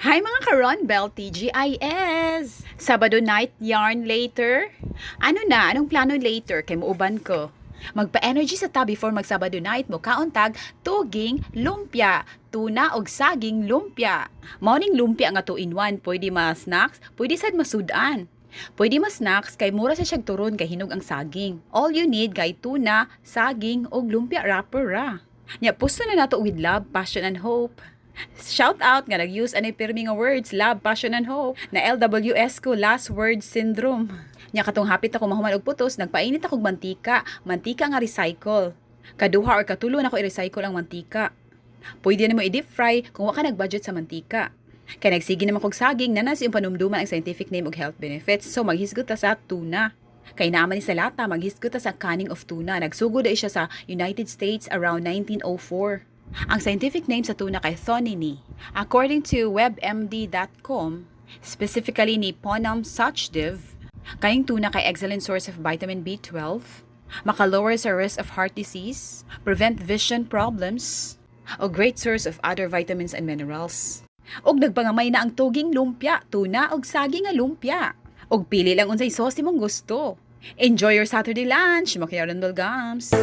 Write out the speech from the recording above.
Hi, mga ka-Ron Bell TGIS! Sabado night yarn later? Ano na? Anong plano later? Kay muuban ko. Magpa-energy sa ta before mag-Sabado night mo kaon tag tuging lumpia, tuna og saging lumpia. Mao ning lumpia nga 2 in 1, pwede ma-snacks, pwede sad masud-an. Pwede ma-snacks kay mura sa siyag turon kay hinog ang saging. All you need kay tuna, saging og lumpia wrapper ra. Nya pusto na nato with love, passion and hope. Shout out nga nag-use anay pirmi nga words, love, passion and hope. Na LWS ko, last word syndrome. Nya katong hapit ako mahuman og putos, nagpainit akong mantika, mantika nga recycle. Kaduha or katulo na ko i-recycle ang mantika. Pwede na mo i-deep fry kung wa ka nag-budget sa mantika. Kay nagsige naman kog saging na nasa iyong panumduman ang scientific name og health benefits. So maghisgot ta sa tuna. Kay naa man ni sa lata, maghisgot ta sa canning of tuna. Nagsugod ay siya sa United States around 1904. Ang scientific name sa tuna kay Thunnini. According to webmd.com, specifically ni Ponam Sachdev, kaning tuna kay excellent source of vitamin B12, maka-lower sa risk of heart disease, prevent vision problems, o great source of other vitamins and minerals. Og nagpangamay na ang tuging lumpia, tuna og saging nga lumpia. Og pili lang unsay sauce imong gusto. Enjoy your Saturday lunch, Makiyaran Gams.